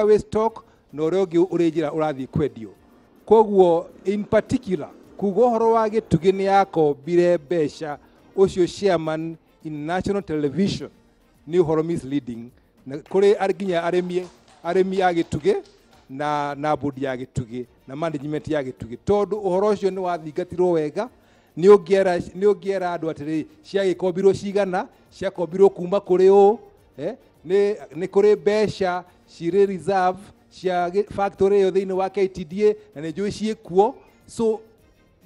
Wĩ stock na ũrĩa ũngĩ ũrĩ njĩra ũrathiĩ kwendio. Koguo in particular kuga ũhoro wa Gĩtugĩ nĩ yakombire mbeca, ũcio chairman in national television, nĩ ũhoro misleading na kũrĩ nginya arĩmi a Gĩtugĩ na board ya Gĩtugĩ na management ya Gĩtugĩ, tondũ ũhoro ũcio nĩ wathingatirwo wega. Nĩ ũngĩera andũ atĩrĩ, ciagĩkombirwo cigana, ciakombirwo kuma kũrĩ ũ, nĩ kũrĩ mbeca cirĩ reserve cia factory ĩyo thĩinĩ wa KTDA na nĩ njũĩ ciĩkuo. So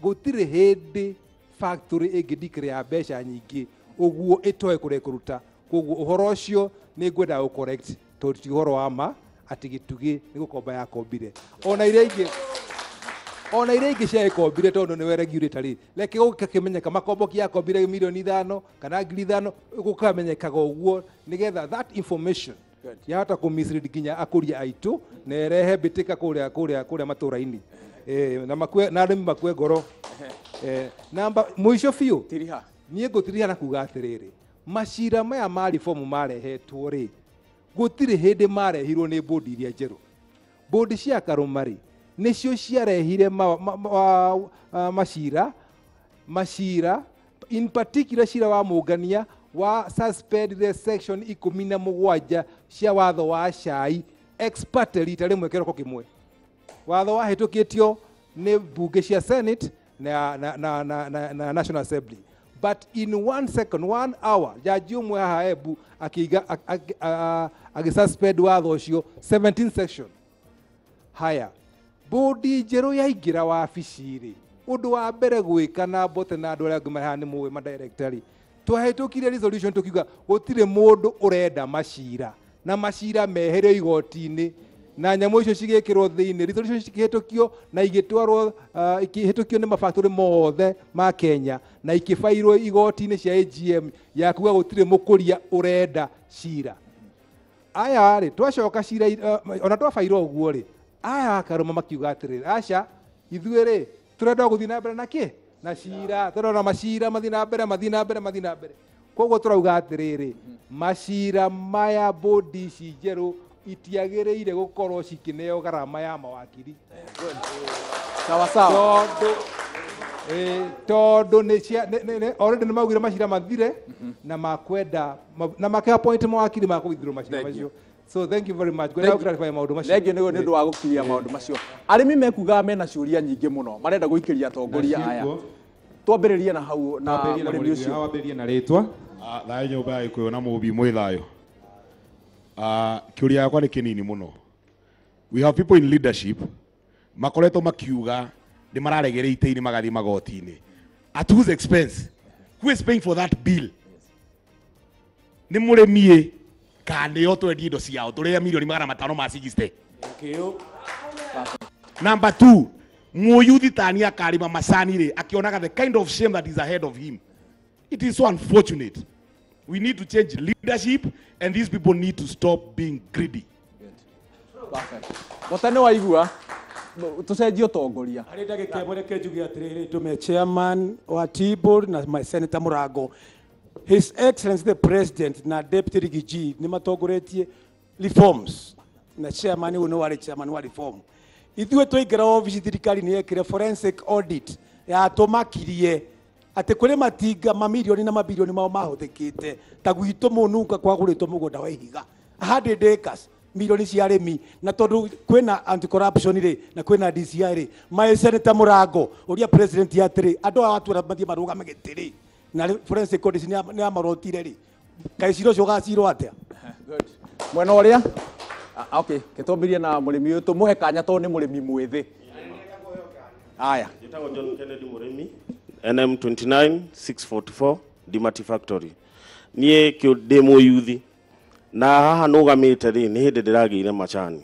gũtirĩ hĩndĩ factory ĩngĩ declare mbeca nyingĩ ũguo ĩtoe kũrĩa kũruta. Koguo ũhoro ũcio nĩ ngwenda gũ correct, tondũ ti ũhoro wa ma atĩ Gĩtugĩ nĩ gũkomba yakombire, ona iria ingĩ ciagĩkombire, tondũ nĩwe regulator rĩ, reke gũkakĩmenyeka makomboki yakombire 5 milioni kana 5,000, gũkamenyekaga ũguo nĩgetha that information yahota kũ mislead nginya akũria aitũ na ĩrehe mbĩtĩka kũrĩa matũra-inĩ, na makue na arĩmi makue ngoro. Namba mũico biũ. Tiriha. Niĩ ngũtiriha na kuga atĩrĩrĩ, macira maya ma reform marehetwo rĩ, gũtirĩ hĩndĩ marehirwo nĩ bodi iria njerũ. Bodi cia Karũma rĩ, nĩcio ciarehire macira, in particular cira wa Mũngania wa suspend the section 17 cia watho wa cai ex parte rita rĩmwe kĩroko kĩmwe. Watho wahĩtũkĩtio nĩ mbunge cia Senate na National Assembly, but in one second, one hour, jaji ũmwe haha Embu akĩiga agĩsuspend watho ũcio 17 section. Haya, bodi njerũ yaingĩra wabici rĩ, ũndũ wa mbere gwĩka na mbote na andũ arĩa angĩ marĩ haha nĩ mũĩ madirector rĩ, twahĩtũkirie resolution tũkiuga gũtirĩ mũndũ ũrenda macira na macira meherio igoti-inĩ na nyamũ icio cigĩkĩrwo thĩinĩ. Resolution cikĩhĩtũkio na igĩtwarwo, ikĩhĩtũkio nĩ mabactory mothe ma Kenya na ikĩbairwo igoti-inĩ cia AGM ya kuga gũtirĩ mũkũria ũrenda cira. Aya rĩ, twacoka cira, ona twabairwo ũguo rĩ, aya Akarũma makiuga atĩrĩrĩ, aca, ithuĩ rĩ tũrenda gũthiĩ na mbere na kĩ na cira, tũrona macira mathiĩ na mbere, mathiĩ na mbere, mathiĩ na mbere. Koguo tũrauga atĩrĩrĩ, macira maya bodi ici njerũ itiagĩrĩire gũkorwo cikĩneo garama ya mawakiri. Sawa sawa. Tondũ nĩ cia already nĩ maugire macira mathire na makwenda na make appoint mawakiri ma kũgithirwo macira Thank you. macio. So thank you very much. Ngwenda Thank you. clarify maũndũ macio. Thengiũ nĩ ũndũ wa gũkinyia maũndũ macio. Arĩmi mekugaga mena ciũria nyingĩ mũno marenda gũikĩria atongoria Na aya. ciĩkuo. Twambĩrĩrie na hau na Twambĩrĩrie na mũrĩmi mũrĩmi ũcio. Wambĩrĩrie na rĩtwa. Thayũ nyũmba ya Gĩkũyũ na Mũmbi, mwĩ thayũ? Kĩũria gĩakwa nĩ kĩnini mũno. We have people in leadership makoretwo makiuga nĩ mararegeria itĩ-inĩ magathiĩ magoti-inĩ. At whose expense? Who is paying for that bill? Nĩ mũrĩmi kana nĩo twendie indo ciao tũrĩe 500 milioni ma 60? Number two, mũyuthi tani akarĩma macani rĩ, akĩonaga the kind of shame that is ahead of him. It is so unfortunate. We need to change leadership and these people need to stop being greedy. Perfect. Bote nĩ waigua tũcenjie ũtongoria. Harĩ ndagĩka ĩmwe, reke njuge atĩrĩrĩ, ndũme chairman wa Tea Board na my Senator Mũrango. His Excellency the President na Deputy Riggy G nĩ matongoretie reforms na chairman ũyũ nĩ warĩ chairman wa reform. Ithuĩ twaingĩra obici, thirikari nĩ yekire forensic audit yatũmakirie atĩ kũrĩ matinga mamirioni na mabirioni mao mahũthĩkĩte, ta gwitũ Mũnunga kwagũrĩtwo mũgũnda wa ihiga 100 acres, milioni cia arĩmi. Na tondũ kwĩna anti corruption rĩ na kwĩna DCI rĩ, my Senator Mũrango, ũria president atĩrĩ, andũ aya watwĩra mathiĩ marũgame gĩtĩ rĩ, na forensic audit nĩ amarotire rĩ, kaĩ cira ũcio ũgacirwo atĩa? Good. Mwena ũrĩa. Okay, ketwambĩrie na mũrĩmi ũyũ, tũmũhe kanya tondũ nĩ mũrĩmi mwĩthĩ. Aya. Njĩtagwo John Kennedy Mũrĩmi, NM 29644, Dimati Factory. Niĩ ndĩ mũyuthi na haha nũgamĩte rĩ, nĩ hĩndĩ ndĩragĩire macani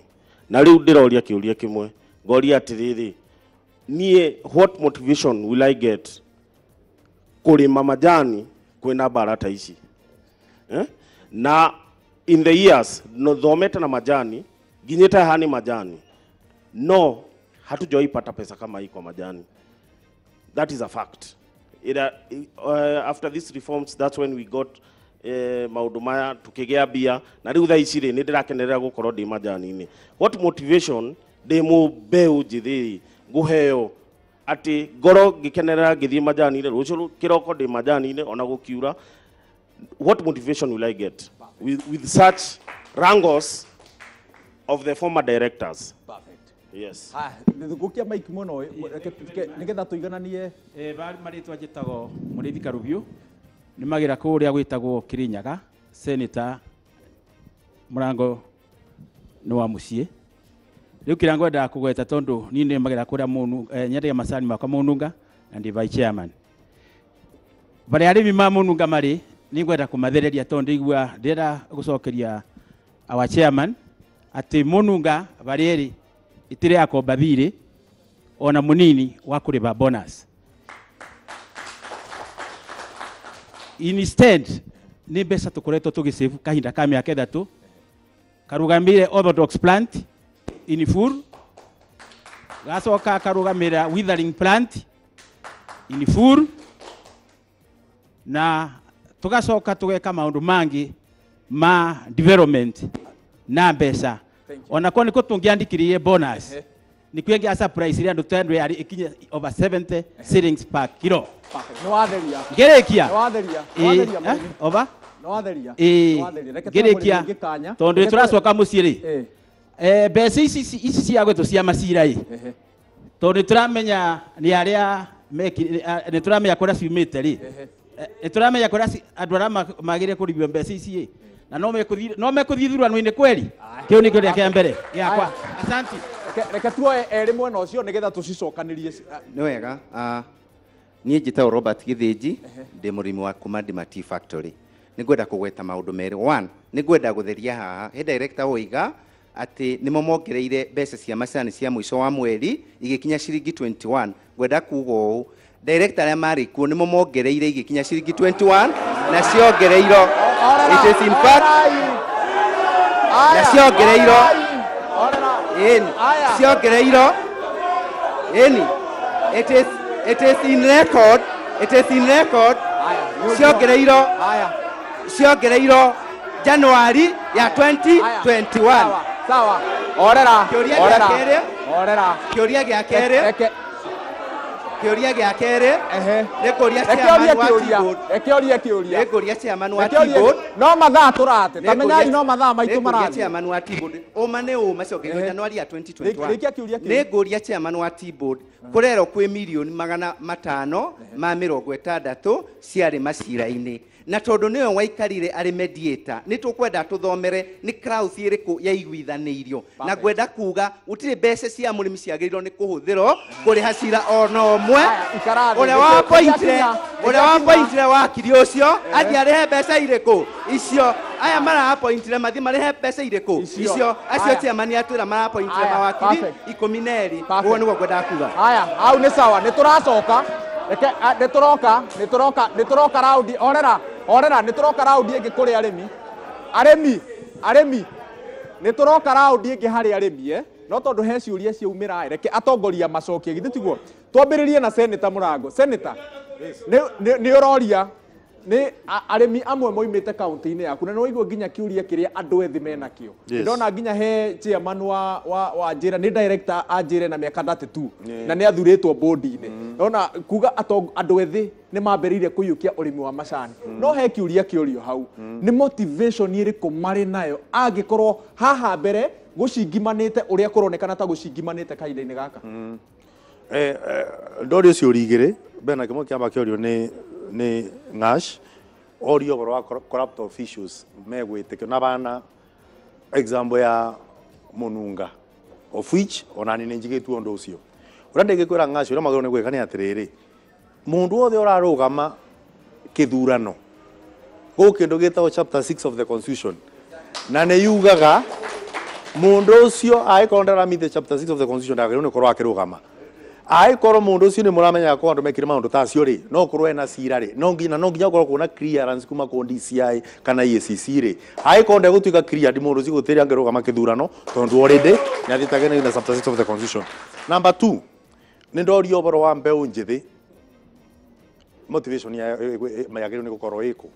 na rĩu ndĩroria kĩũria kĩmwe, ngoria atĩrĩrĩ, niĩ what motivation will I get kũrĩma majani kwĩna mbara ta ici, eh? Na in the years no thomete na majani, nginyĩte haha nĩ majani, no hatujawahi pata pesa kama hii kwa majani. That is a fact. After these reforms, that's when we got maundu maya tukigĩa mbia na rĩu thaa ici rĩ nĩ ndĩrakenerera gũkorwo ndĩ majani-inĩ. What motivation ndĩ mũmbeũ njĩthĩ ngũheo atĩ ngoro ngĩkenerera ngĩthiĩ majani-inĩ rũciũ kĩroko ndĩ majani-inĩ ona gũkiura? What motivation will I get with such wrangles of the former directors? Perfect. Yes. Thũkia mic mũno nĩgetha tũigananie. Marĩtwa njĩtagwo Mũrĩithi Karubiu, nĩ magĩra kũrĩa gwĩtagwo Kirinyaga. Senator Mũrango nĩ wa mũciĩ. Rĩu kĩrĩa ngwendaga kũgweta, tondũ niĩ nĩ magĩra kũrĩa mũnu nyendagia macani makwa Mũnunga na ndĩ vice chairman. Barĩa arĩmi ma Mũnunga marĩ, nĩ ngwenda kũmathereria, tondũ ndĩigua ndĩrenda gũcokeria our chairman atĩ Mũnunga barĩa ĩrĩ itirĩ yakomba thirĩ ona mũnini wa kũrĩba bonus. Instead nĩ mbeca tũkoretwo tũgĩsave kahinda ka mĩaka 3, karugamire orthodox plant in full, gacoka karugamira withering plant in full, na tugacoka tugeka maundu mangi ma development na mbeca. Ona ko niko tungiandikirie bonus ni kwengia surprise ria andu tendo yari ikinye over 70 shillings per kilo. Nĩ watheria. Ngirikia. Nĩ watheria. Nĩ watheria. Over Nĩ watheria. Nĩ watheria. Reke tũhe ngirikia mũrĩmi ũngĩ kanya. tondu Reke tũhe- turacoka muciĩ ri mbeca ici cia gwetwo cia macira ĩ, tondu tũramenya nĩ arĩa nĩ tũramenya kũrĩa ciumĩte rĩ, nĩ tũramenya kũrĩa andũ arĩa magĩrĩire kũrĩhio mbeca ici ĩ, na no mekũthiĩ ithurano-inĩ kweri. Kĩu nĩkĩo kĩrĩa kĩa mbere gĩakwa. Asante. Reke tuoe erĩ mwena ũcio nĩgetha tũcicokanĩrie. Nĩ wega. Niĩ njĩtagwo Robert Gĩthĩnji, ndĩ mũrĩmi wa kuma Ndima Tea Factory. Nĩ ngwenda kũgweta maũndũ merĩ. One, nĩ ngwenda gũtheria haha he director woiga atĩ nĩmo mongereire mbeca cia macani cia mũico wa mweri igĩkinya ciringi 21. Ngwenda kuga ũũ, director arĩa marĩ kuo nĩmo mongereire igĩkinya ciringi 21 na ciongereirwo, it is in fact, na ciongereirwo ĩni, ciongereirwo ĩni, it is in record, it is in record, ciongereirwo January ya 2021. Sawa. Orera. Kĩũria gĩa kerĩ. Orera. Kĩũria gĩa kerĩ. Kĩũria gĩa kerĩ. Nĩ kũria Reke chairman ũrie wa kĩũria. T-board. Reke ũrie kĩũria. Nĩ ngũria chairman wa Reke ũrie- T-board. No mathaa tũrate. Nĩ Ta menyai ngũria- no mathaa maitũ nĩ ngũria marathiĩ. chairman wa T-board. Ũma nĩ ũma ciongereirwo January ya 2021. Rĩkia kĩũria kĩu. Nĩ ngũria chairman wa T-board. Kũrerwo kwĩ mirioni 560 ciarĩ macira-inĩ. Na tondũ nĩwe waikarire arĩ mediator, nĩ tũkwenda tũthomere nĩ clause ĩrĩkũ yaiguithanĩirio. Na ngwenda kuga gũtirĩ mbeca cia mũrĩmi ciagĩrĩirwo nĩ kũhũthĩrwo kũrĩha cira ona ũmwe. Ũrĩa wa appointire wakiri ũcio athiĩ arĩhe mbeca irĩkũ icio. Aya mara appointire mathiĩ marĩhe mbeca irĩkũ icio. Acio chairman atwĩra mara appointire mawakiri 12. Ũguo nĩguo ngwendaga kuga. Haya, hau nĩ sawa, nĩ tũracoka. Reke nĩ tũroka raundi. Orera, orera, nĩ tũroka raundi ĩngĩ kũrĩ arĩmi. Arĩmi, nĩ tũroka raundi ĩngĩ harĩ arĩmi, No tondũ he ciũria ciaumĩra, reke atongoria macokie, githĩ tiguo? Twambĩrĩrie na Senator Mũrango. Senator, nĩ ũroria nĩ arĩmi amwe moimĩte kaunti-inĩ yaku, na nĩ waigua nginya kĩũria kĩrĩa andũ ethĩ menakĩo. Ndona nginya he chairman wa njĩra, nĩ director anjĩre na mĩaka 32, na nĩ athurĩtwo board-inĩ. Ndona kuga andũ ethĩ nĩ mambĩrĩirie kũiyũkia ũrĩmi wa macani. No he kĩũria kĩũrio hau, nĩ motivation ĩrĩkũ marĩ nayo angĩkorwo haha mbere gũcingimanĩte ũrĩa kũronekana ta gũcingimanĩte kahinda-inĩ gaka? Ndori ũcio ũrigĩrĩ mbere na kĩmwe kĩamba kĩorio nĩ Ngash orio ũhoro wa corrupt officials megwĩtĩkio na bana example ya Mũnunga, of which onani nĩ njigĩtwo ũndũ ũcio. Ũrĩa ndĩngĩkwĩra Ngash ũrĩa magĩrĩirwo nĩ gwĩka nĩ atĩrĩrĩ, mũndũ wothe ũrarũgama kĩthurano gũkũ kĩndũ gĩtagwo chapter 6 of the constitution, na nĩ yugaga mũndũ ũcio angĩkorwo ndaramite chapter 6 of the constitution ndagĩrĩirwo nĩ gũkorwo akĩrũgama. Angĩkorwo mũndũ ũcio nĩ mũramenyaga kwa andũ mekire maũndũ ta acio rĩ, no ũkorwo ena cira rĩ, no nginya ũkorwo kwĩna clearance kuma kũ DCI kana EACC rĩ. Angĩkorwo ndegũtuĩka cleared mũndũ ũcio gũtirĩ angĩrũgama kĩthurano tondũ already nĩ athiĩte na chapter 6 of the constitution. Number 2, nĩ ndorio ũhoro wa mbeũ njĩthĩ motivation yagĩrĩirwo nĩ gũkorwo ĩkũ.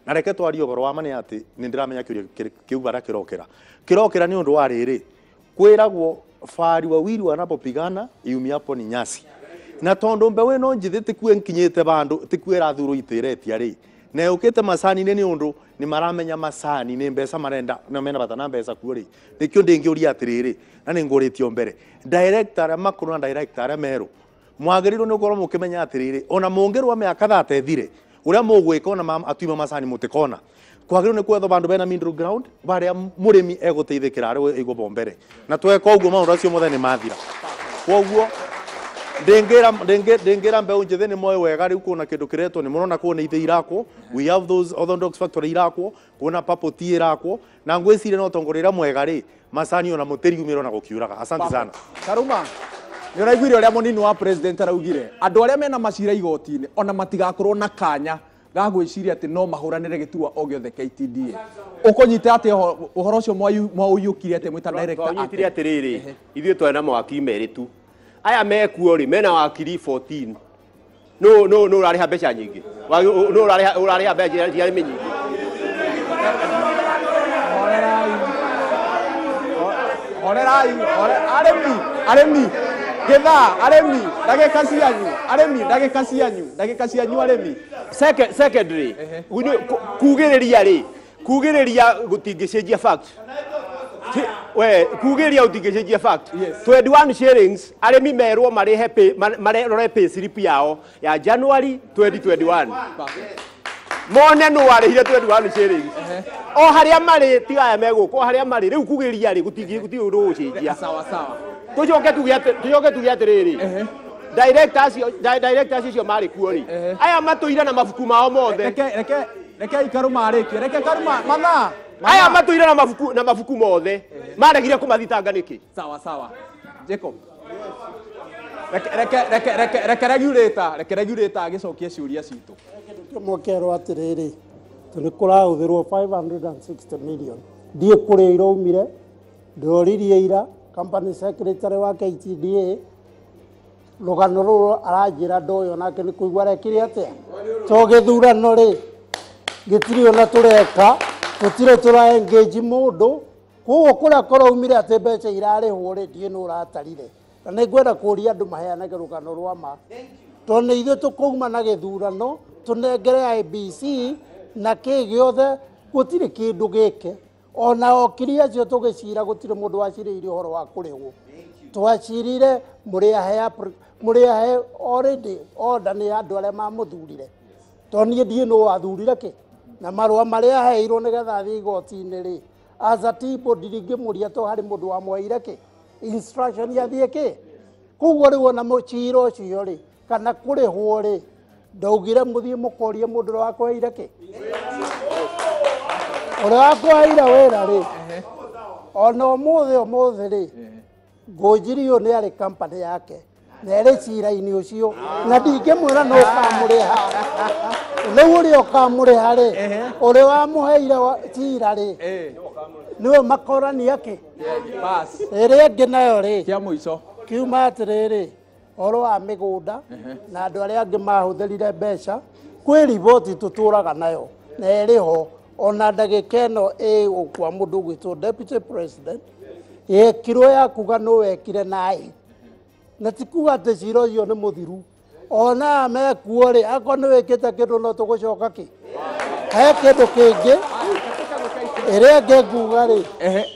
Na reke twarie ũhoro wa ma nĩ atĩ nĩ ndĩramenya kĩũria kĩu barĩa kĩrokĩra. Kĩrokĩra nĩ ũndũ wa rĩrĩ, kwĩragwo fahari wawili wanapopigana iumiapo ni nyasi. Na tondu mbeũ ĩno njĩthĩ tikue nkinyĩte bandũ tikue ĩrathurwo itĩretia rĩ, na yũkĩte macani-inĩ nĩ ũndũ nĩ maramenya macani nĩ mbeca marenda na mena bata na mbeca kuo rĩ, nĩkĩo ndĩngĩũria atĩrĩrĩ, na nĩ ngũrĩtio mbere, director arĩa makũrũ na director arĩa merũ mwagĩrĩirwo nĩ gũkorwo mũkĩmenya atĩrĩrĩ, ona mũngĩrũa mĩaka thate ĩthire ũrĩa mũgwĩka ona atui ma macani mũtikona, kwagĩrĩirwo nĩ kwethwo bandũ bena middle ground barĩa mũrĩmi egũteithĩkĩra arĩ ĩgwo bo mbere, na tweka ũguo maũndũ acio mothe nĩ mathira. Kwoguo ndĩngĩra mbeũ njĩthĩ nĩ moĩ wega rĩu kwĩna kĩndũ kĩretwo nĩ mũrona kwĩna ithĩ irakwo, we have those orthodox factory irakwo, kwĩna purple tea irakwo, na ngwĩciria no tongoria ũrĩa mwega rĩ, macani ona mũtĩriumĩra ona gũkiuraga. Asante sana. Karuma, nĩ ũraiguire ũrĩa mũnini wa president araugire andũ arĩa mena macira igoti-inĩ ona matigakorwo na kanya ga gwĩciria atĩ no mahũranĩre gĩturwa o gĩothe KTDA. Ũkũnyita atĩa ũhoro ũcio mwaũiyũkirie atĩa mwĩta director? Twanyitire atĩrĩrĩ, ithuĩ twarĩ na mawakiri merĩ tu, aya mekuo rĩ mena wakiri 14. No no no ũrarĩha mbeca nyingĩ, no ũrarĩha mbeca cia arĩmi nyingĩ. Horerai, arĩmi, arĩmi gĩthaa, arĩmi ndagĩka cianyu, arĩmi ndagĩka cianyu, ndagĩka cianyu arĩmi. Secondary, kugĩrĩria rĩ, kugĩrĩria gũtingĩcenjia fact. We kugĩrĩria gũtingĩcenjia fact. 21 shillings arĩmi merwo marĩhe pay, marore pay slip yao ya January 2021 mone nũ warĩhire 21 shillings o harĩa marĩ, tiga aya megũka, o harĩa marĩ rĩu. Kugĩrĩria rĩ, gũtingĩ ũndũ ũgũcenjia. Sawa sawa. Tũcoke tuge atĩrĩrĩ, directors acio marĩ kuo rĩ, aya matũire na mabuku mao mothe. Reke Karuma arĩkie, reke Karuma mathaa. Aya matũire na mabuku mothe, maregire kũmathitanga nĩkĩ? Sawa sawa. Jacob, reke regulator, reke regulator agĩcokie ciũria citũ. Kĩmwe kerwo atĩrĩrĩ, tondũ kũrahũthĩrwo 560 million, ndiĩ kũrĩa iraumire, ndĩroririe ira company secretary wa KTDA rũgano rũrũ, aranjĩra ndoĩ onake nĩ kũigua arekire atĩa, to gĩthurano rĩ gĩtirĩ ona tũreka, tũtirĩ tũra engage mũndũ. Koguo kũrĩa kũraumire atĩ mbeca irarĩhwo rĩ, ndiĩ nũ ũratarire, na nĩ ngwenda kũria andũ maheanage rũgano rwa ma, tondũ nĩ ithuĩ tũkũuma na gĩthurano tũnengere IEBC na kĩ gĩothe, gũtirĩ kĩndũ gĩke. Ona okiri acio tũgĩcira, gũtirĩ mũndũ wacirĩire ũhoro wa kũrĩhwo, twacirire mũrĩahe already order nĩ andũ arĩa mamũthurire, tondũ niĩ ndiĩ nũ wathurire kĩ na marũa marĩa aheirwo nĩgetha athiĩ igoti-inĩ rĩ, as a team ndingĩmũria to harĩ mũndũ wamwoire kĩ instruction athiĩ kĩ. Koguo rĩu ona mũcira ũcio rĩ, kana kũrĩhwo rĩ, ndaugire mũthiĩ mũkorie mũndũ ũrĩa wakũheire kĩ, ũrĩa wakũheire wĩra rĩ. Ona ũmũthĩ rĩ, ngũnjiri ũyũ nĩ arĩ company yake na ĩrĩ cira-inĩ ũcio, na ndingĩmwĩra no ũkamũrĩha. Rĩu ũrĩa ũkamũrĩha rĩ, ũrĩa wamũheire cira rĩ, nĩwe makorania kĩ. Bas. Ĩrĩa ĩngĩ nayo rĩ, Kĩa mũico. Kiuma atĩrĩrĩ, ũhoro wa mĩgũnda na andũ arĩa angĩ mahũthĩrire mbeca, kwĩ riboti tũtũraga nayo na ĩrĩ ho, ona ndagĩka ĩno ĩ kwa mũndũ ũgwĩtwo deputy president, yekirwo ya kuga nũ wekire naĩ, na ti kuga atĩ cira ũcio nĩ mũthiru. Ona mekuo rĩ, akorwo nĩ wĩkĩte kĩndũ no tũgũcoka kĩ he kĩndũ kĩngĩ. Ĩrĩa ĩngĩ nguga rĩ,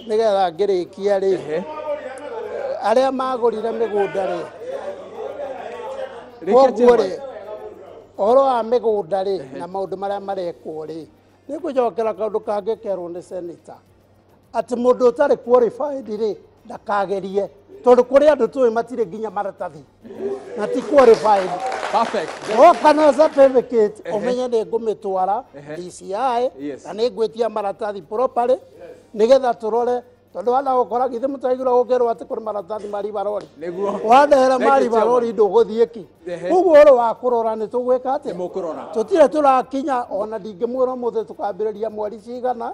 nĩgetha ngĩrĩkia rĩ, arĩa magũrire mĩgũnda rĩ, koguo rĩ, ũhoro wa mĩgũnda rĩ na maũndũ marĩa marekwo rĩ, nĩ ngũcokera kaũndũ kangĩ kerwo nĩ senator atĩ mũndũ ũtarĩ qualified rĩ ndakagerie, tondũ kũrĩ andũ tũĩ matirĩ nginya maratathi na ti qualified. Perfect. Woka na certificate, ũmenye nĩ ngũmĩtwara DCI na nĩ ngwĩtia maratathi properly nĩgetha tũrore, tondũ wana gũkora githĩ mũtaigura gũkĩrwo atĩ kũrĩ maratathi ma ribarori. Nĩguo. Wandehera ma Thank you, ribarori ndũgũthiĩ ki. Ehe. Koguo ũhoro wa kũrora nĩ tũgwĩka atĩa? Nĩmũkũrora. Tũtirĩ tũrakinya, ona ndingĩmwĩra ũmũthĩ tũkambĩrĩria mweri cigana,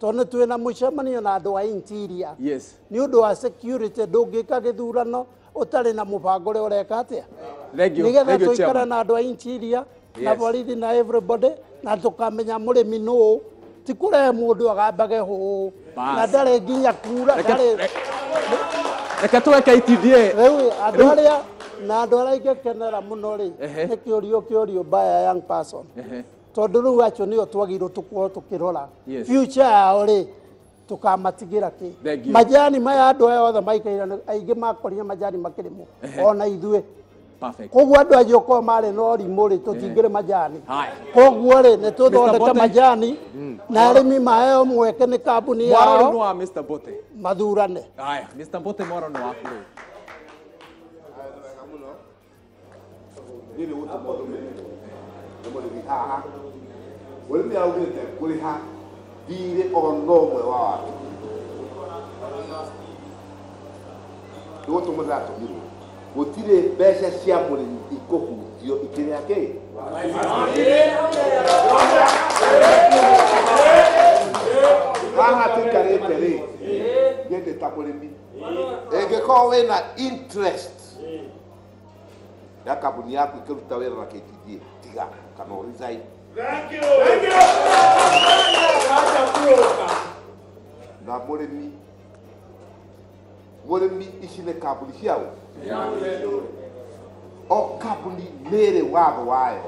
tondũ nĩ twĩna mũcemanio na andũ a interior nĩ ũndũ wa security. Ndũngĩka gĩthurano ũtarĩ na mũbango ũrĩa ũreka atĩa, Thank you. nĩgetha Thank you, tũikare Chairman. na andũ a interior na borithi na everybody. Na tũkamenya mũrĩmi nũ ti kũrehe mũndũ agambage hũ na ndarĩ nginya kura ndarĩ. Reke tuwe KTDA. Rĩu andũ arĩa na andũ arĩa ingĩkenera mũno rĩ nĩ kĩũrio by a young person tondũ rĩu acio nĩo twagĩrĩirwo tũkorwo tũkĩrora future yao rĩ tukamatigĩra kĩ majani maya andũ aya othe maikaire aingĩ makorire majani makĩrĩmwo ona ithuĩ. Koguo andũ acio korwo marĩ na ũrimũ rĩ tũtingĩrĩ majani. Koguo rĩ nĩ tũthondeke majani na arĩmi maheo mweke nĩ kambuni yao wa Mr. Bote mathurane. Haya, Mr. Bote mwaro nĩ waku rĩu. Niĩ nĩ gũtũmwo ndũmĩrĩri nĩ mũrĩmi haha. Mũrĩmi araugĩte kũrĩha thirĩ ona ũmwe wa wake. Nĩ gũtũmwo ndĩratũmirwo. Gũtirĩ mbeca cia mũrĩmi ikũhutio ikĩrĩa kĩ? Haha tũikarĩte rĩ, niĩ ndĩ ta mũrĩmi. Ĩngĩkorwo wĩna interest ya kambuni yaku ĩkĩruta wĩra na KTDA, tiga kana ũ resign. Thank you. Na mũrĩmi mũrĩmi ici nĩ kambuni ciao o kambuni nĩ ĩrĩ watho wayo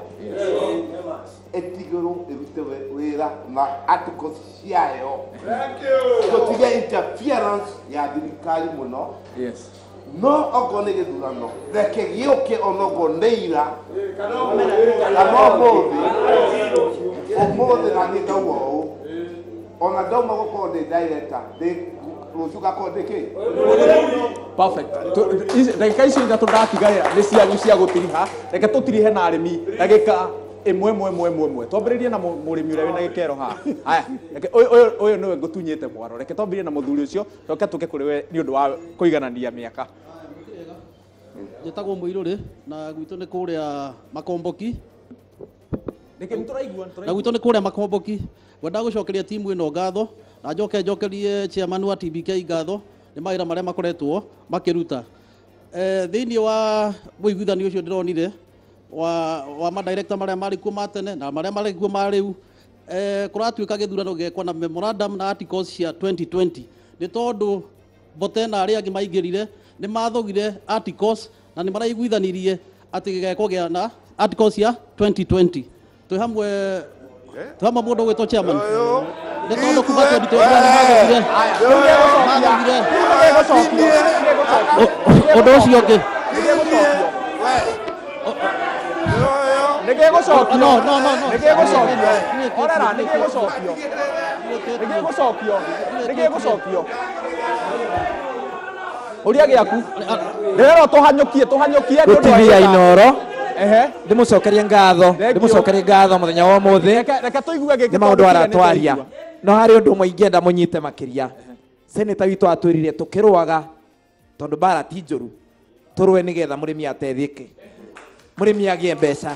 ĩtigĩrwo ĩrute wĩra na articles ciayo. Tũtige interference ya thirikari mũno. No okorwo nĩ gĩthurano reke gĩũke onokorwo nĩ ira kana ũmũthĩ ũmũthĩ na niĩ ndauga ũũ ona ndauma gũkorwo ndĩ director ndĩ rũciũ ngakorwo ndĩ kĩ. Perfect. Ndagĩka icio ithatũ ndatigarĩra nĩ cianyu cia gũtiriha. Reke tũtirihe na arĩmi ndagĩka ĩmwe ĩmwe ĩmwe ĩmwe ĩmwe. Twambĩrĩrie na mũrĩmi ũrĩa wĩna gĩkero haha. Haya, reke ũyũ nĩwe ngũtunyĩte mwaro. Reke twambĩrĩrie na mũthuri ũcio coke tũke kũrĩ we nĩ ũndũ wa kũiganania mĩaka. Njĩtagwo Mũirũrĩ na gwitũ nĩ kũrĩa Makomboki. Na gwitũ nĩ kũrĩa Makomboki. Ngwenda gũcokeria timu ĩno ngatho na njoke njokerie chairman wa TBK ngatho nĩ mawĩra marĩa makoretwo makĩruta. Thĩinĩ wa mũiguithanio ũcio ndĩronire wa madirector marĩa marĩ kuo ma tene na marĩa marĩ kuo ma rĩu, kũratuĩka gĩthurano gĩekwo na memorandum na articles cia 2020 nĩ tondũ Mbote na arĩa angĩ maingĩrire nĩ mathogire articles na nĩ maraiguithanirie atĩ gĩgekwo gĩa na articles cia 2020. Twĩ hamwe mũndũ ũgwĩtwo chairman nĩ tondũ kuma 2021 nĩ mathogire ũndũ ũcio ũngĩ nĩ gĩgũcokio. No nĩ gĩgũcokio. Orera nĩ gĩgũcokio. Nĩ gĩgũcokio. Nĩ gĩgũcokio. Ũria gĩaku. Ndĩrerwo tũhanyũkie tũhanyũkie nĩ ũndũ wa gũtiria Inoro. Ndĩmũcokerie ngatho, ndĩmũcokerie ngatho mũthenya wa ũmũthĩ. Reke tũigue gĩkĩ nĩ maũndũ aratwaria. No harĩ ũndũ ũmwe ingĩenda mũnyite makĩria. Seneta witũ atwĩrire tũkĩrũaga tondũ mbara ti njũru, tũrũe nĩgetha mũrĩmi ateithĩke, mũrĩmi agĩe mbeca.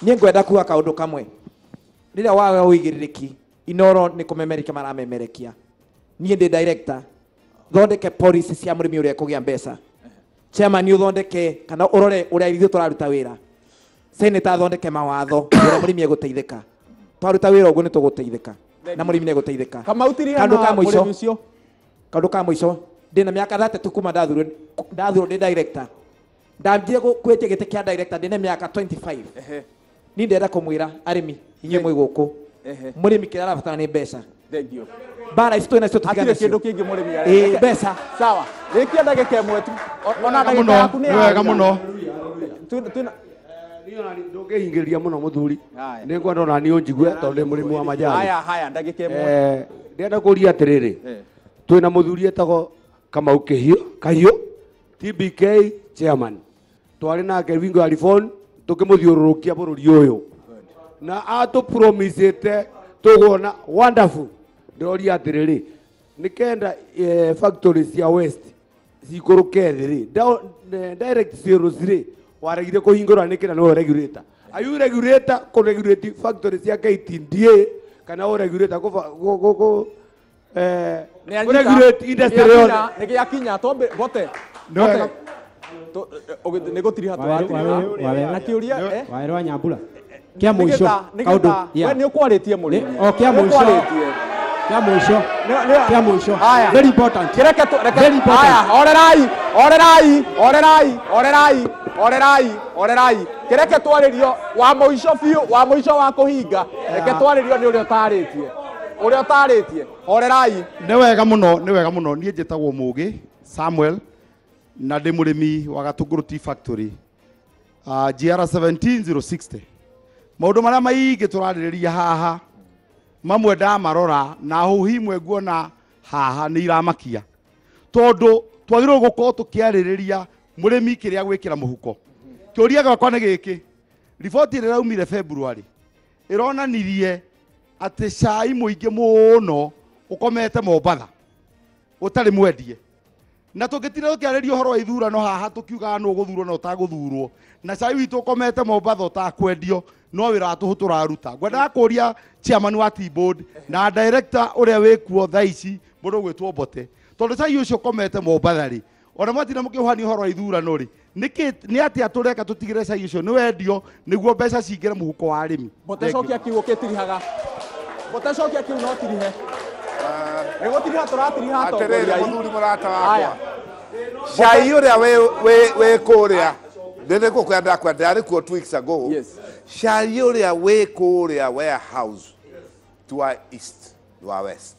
Niĩ ngwenda kuga kaũndũ kamwe. Rĩrĩa waga ũigĩrĩrĩki, Inoro nĩ kũmemerekia maramemerekia. Niĩ ndĩ director, thondeke policy cia mũrĩmi ũrĩa ekũgĩa mbeca. Chairman ũthondeke kana ũrore ũrĩa ithuĩ tũraruta wĩra. Senator athondeke mawatho ũrĩa mũrĩmi egũteithĩka. Twaruta wĩra ũguo nĩ tũgũteithĩka na mũrĩmi nĩ egũteithĩka. Kaũndũ ka mũico ndĩna mĩaka 32 kuma ndathurwo ndĩ director. Ndambire kwĩtia gĩtĩ kĩa director ndĩna mĩaka 25. Niĩ ndĩrenda kũmwĩra arĩmi inyuĩ mwĩ gũkũ mũrĩmi kĩrĩa arabatara nĩ mbeca. Thank you. Mbara ici twĩ nacio tũtigane nacio. Hatirĩ kĩndũ kĩngĩ mũrĩmi arenda. Mbeca. Sawa. Rĩkia ndagĩka ĩmwe tu. Ona ndagĩka yaku nĩ wega mũno. Ndũngĩhingĩrĩria mũno mũthuri. Nĩ ngwenda ona niĩ ũnjigue tondũ ndĩ mũrĩmi wa majani. Haya haya ndagĩka ĩmwe. Ndĩrenda kũria atĩrĩrĩ. Twĩna mũthuri etagwo Kamau Kahiũ TBK chairman. Twarĩ nake wingo ya reform tũkĩmũthiũrũrũkia bũrũri ũyũ. Na atũpromisĩte tũgũona wonderful. Ndĩroria atĩrĩrĩ, nĩ kenda factory cia West cikũrũke thĩ rĩ, direct sales rĩ, waregire kũhingũra nĩkĩ na nĩwe regulator? Are you regulator kũ regulate factory cia KTDA kana ũ regulator kũ regulate industry yothe? Nĩ gĩakinya Mbote. Nĩ gũtiriha tũratiriha. Na kĩũria Wawerũ wa Nyambura. Kĩa mũico, kaũndũ, yeah. We nĩ ũkwarĩtie mũrĩmi. O kĩa mũico. Kĩa mũico. Kĩa mũico. Very important. Reke tu, reke. Very important. Aya, orerai, orerai, orerai, orerai, orerai, orerai. Kĩreke twarĩrio wa mũico biũ, wa mũico wa kũhinga. Reke twarĩrio nĩ ũrĩa ũtarĩtie. Ũrĩa ũtarĩtie. Orerai. Nĩ wega mũno, nĩ wega mũno. Niĩ njĩtagwo Mũgĩ Samuel na ndĩ mũrĩmi wa Gatũngũrũ Tea Factory, GR 17060. Maũndũ marĩa maingĩ tũrarĩrĩria haha, mamwe ndamarora na huhi imwe nguona haha nĩ iramakia, tondũ twagĩrĩirwo gũkorwo tũkĩarĩrĩria mũrĩmi kĩrĩa gwĩkĩra mũhuko. Kĩũria gĩakwa nĩ gĩkĩ, riboti ĩrĩa ĩraumire February ĩronanirie atĩ cai mũingĩ mũno ũkomete Mombatha ũtarĩ mwendie, na tũngĩtinda tũkĩarĩria ũhoro wa ithurano haha tũkiugaga nũ ũgũthurwo na ũtagũthurwo, na cai witũ ũkomete Mombatha ũtakwendio, no wĩra wa tũhũ tũraruta. Ngwendaga kũria chairman wa Tea Board na director ũrĩa wĩkuo thaa ici, mũndũ ũgwĩtwo Mbote, tondũ cai ũcio ũkomete Mombatha rĩ, ona mwatinda mũkĩũhania ũhoro wa ithurano rĩ, nĩkĩ nĩ atĩa tũreka tũtigĩre cai ũcio nĩ wendio nĩguo mbeca cingĩre mũhuko wa arĩmi? Mbote cokia kiugo kĩtirihaga. Mbote cokia kiu no tirihe. Nĩ gũtiriha tũratiriha atongoria Atĩrĩrĩ aitũ. Mũthuri mũrata wakwa, cai ũrĩa wĩ kũrĩa ndĩrĩ gũkwĩra ndakwĩra ndarĩ kuo 2 weeks ago. Cai ũrĩa wĩ kũrĩa warehouse twa east wa west,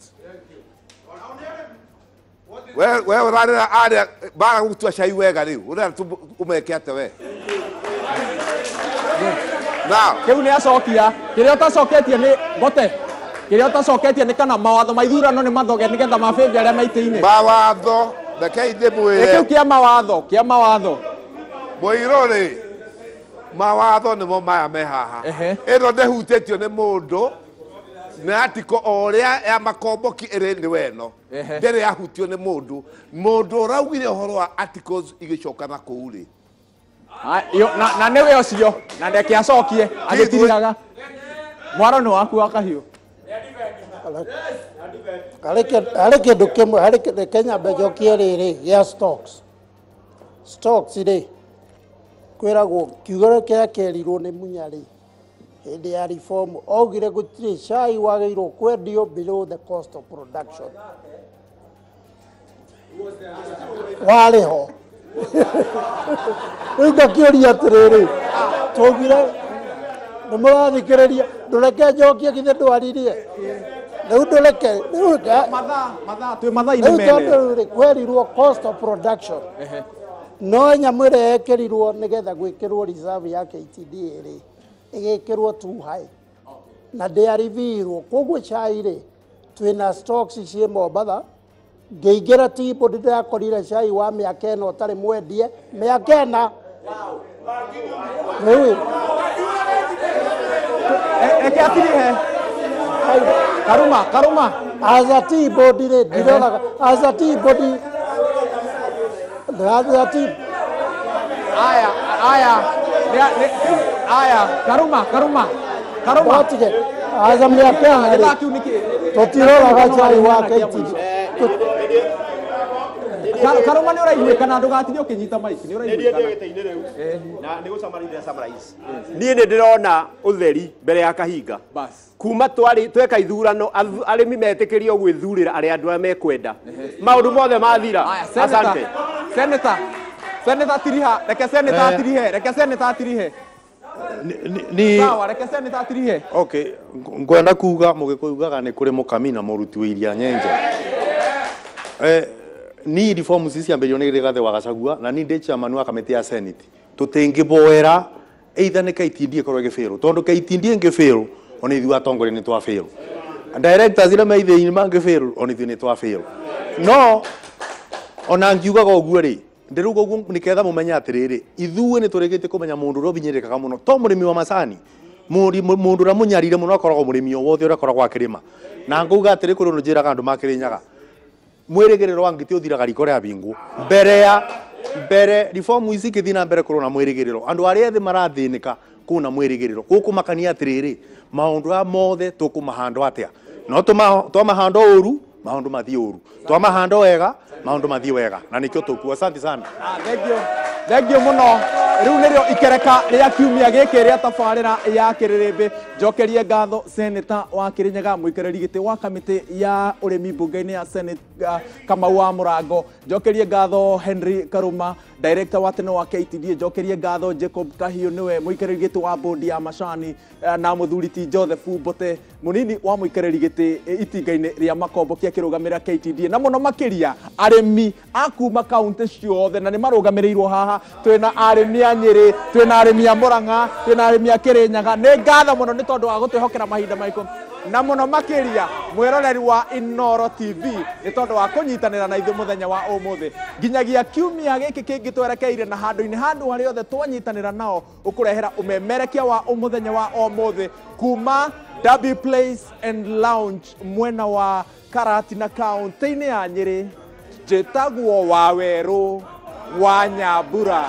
we ũrarĩra arĩa bara gũtua cai wega rĩu ũrĩa ũmeke atĩa we now? Kĩu nĩ acokia. Kĩrĩa ũtacoketie nĩ Mbote. Kĩrĩa ũtacoketie nĩ kana mawatho ma ithurano nĩ mathoge nĩgetha mabĩmbĩ arĩa me itĩ-inĩ. Mawatho, rekei ndĩmwĩre. Kĩu kĩa mawatho, kĩa mawatho. Mũirũ rĩ, mawatho nĩmo maya me haha. Ĩno ndĩhutĩtio nĩ mũndũ, nĩ article o ũrĩa ya makomboki ĩrĩ nĩwe ĩno ndĩrĩ yahutio nĩ mũndũ. Mũndũ ũraugire ũhoro wa articles igĩcoka na kũu rĩ, Na nĩwe ũcio na reke acokie agĩtirihaga. Mwaro nĩ waku wa kahiũ. Harĩ kĩndũ kĩmwe harĩ reke nyambe njokie rĩrĩ gĩa stocks. Stocks rĩ, kwĩragwo kiugo kĩrĩa kĩerirwo nĩ Munya rĩ, hĩndĩ ya reform augire gũtirĩ cai wagĩrĩirwo kwendio below the cost of production. Warĩ ho. Rĩu ngakĩũria atĩrĩrĩ, twaugire nĩ mũrathikĩrĩria, ndũreke njokie, githĩ ndwaririe rĩu, ndũreke rĩu. Mathaa, mathaa, twĩ mathaa-inĩ Rĩu mene. tondũ rĩ, kwerirwo cost of production, no nyamũ ĩrĩa yekĩrirwo nĩgetha gwĩkĩrwo reserve ya KTDA rĩ, ĩgĩkĩrwo too high na ndĩaribirwo. Koguo cai rĩ, twĩna stocks ciĩ Mombatha. Ngĩingĩra Tea Board ndĩrakorire cai wa mĩaka 4 ũtarĩ mwendie, mĩaka 4 rĩu. Reke atirihe. Karuma, Karuma. As a tea board rĩ, ndiroraga as a tea board, as a tea Aya, aya. Aya, Karuma, Karuma. Karuma. Watige as a mĩaka 4 rĩ, Gĩthaa kĩu nĩkĩ? tũtiroraga cai wa KTDA. Karuma nĩ ũraiguĩkana, ndũgatige ũkĩnyita maiki, nĩ Nĩ ũraiguĩkana. gĩtĩ-inĩ rĩu na nĩ gũcamarithia summarize. Niĩ nĩ ndĩrona ũtheri mbere ya kahinga kuma twari tweka ithurano, arĩmi metĩkĩrio gwĩthurĩra arĩa andũ arĩa mekwenda, maũndũ mothe mathira. Senator, Asante. Senator, Senator tiriha, reke senator atirihe, reke senator atirihe. Ni Sawa, reke senator atirihe. Okay, ngwenda kuga mũgĩkũyũ ugaga nĩ kũrĩ mũkami na mũruti wa iria nyenje. Ni reforms ici ciambĩrĩirio nĩ Rigathĩ wa Gachagua na ni ndĩ chairman wa kamĩtĩ ya Senate. Tũtingĩboera either nĩ KTDA ĩkorwo ĩgĩbĩrwo, tondũ KTDA ĩngĩbĩrwo, ona ithuĩ atongoria nĩ twabĩrwo, directors iria me ithĩinĩ mangĩbĩrwo, ona ithuĩ nĩ twabĩrwo. No ona ngiugaga ũguo rĩ, ndĩrauga ũguo nĩgetha mũmenye atĩrĩrĩ, ithuĩ nĩ tũrĩkĩtie kũmenya mũndũ ũrĩa ũbinyĩrĩkaga mũno to mũrĩmi wa macani. Mũndũ ũrĩa mũnyarire mũno akoragwo mũrĩmi o wothe ũrĩa akoragwo akĩrĩma. Na ngauga atĩrĩ, kũrĩ ũndũ njĩraga andũ makĩrĩnyaga, mwĩrĩgĩrĩro wa ngitĩ ũthiraga riko rĩa bingũ. Mbere ya mbere reform ici ikĩthiĩ na mbere, kũrĩ na mwĩrĩgĩrĩro, andũ arĩa ethĩ marathĩnĩka kũna mwĩrĩgĩrĩro gũkũmakania atĩrĩrĩ, maũndũ aya mothe tũkũmahandwo atĩa? No twamahanda ũru, maũndũ mathiĩ ũru, twamahanda wega, maũndũ mathiĩ wega, na nĩkĩo tũkuo. Asante sana. Thank you. Thank you mũno. Rĩu nĩrĩo ikereka rĩa kiumia gĩkĩ rĩa tabarĩra ya Kĩrĩrĩmbĩ. Njokerie ngatho Senator wa Kĩrĩnyaga, mũikarĩri gĩtĩ wa kamĩtĩ ya ũrĩmi mbunge-inĩ ya Senate, Kamau wa Mũrango. Njokerie ngatho Henry Karuma, director wa tene wa KTDA. Njokerie ngatho Jacob Kahiũ, nĩwe mũikarĩri gĩtĩ wa bodi ya macani, na mũthuri ti Joseph Mbote, mũnini wa mũikarĩri gĩtĩ itinga-inĩ rĩa makomboki akĩrũgamĩrĩra KTDA, na mũno makĩria arĩmi a kuma kaunti ciothe, na nĩ marũgamĩrĩirwo haha. Twĩna arĩmi a Nyĩrĩ, twĩna arĩmi a Mũrang'a, twĩna arĩmi a Kĩrĩnyaga. Nĩ ngatho mũno nĩ tondũ wa gũtwĩhokera mahinda maitũ, na mũno makĩria mwĩroreri wa Inooro TV nĩ tondũ wa kũnyitanĩra na ithuĩ mũthenya wa ũmũthĩ. Nginyagia kiumia gĩkĩ kĩngĩ twerekeire na handũ-inĩ handũ harĩa othe twanyitanĩra nao ũkũrehera ũmemerekia wa mũthenya wa ũmũthĩ kuma Derby Place and Lounge mwena wa Karatina kaunti-inĩ ya Nyĩrĩ. Njĩtagwo Wawerũ wa Nyambura.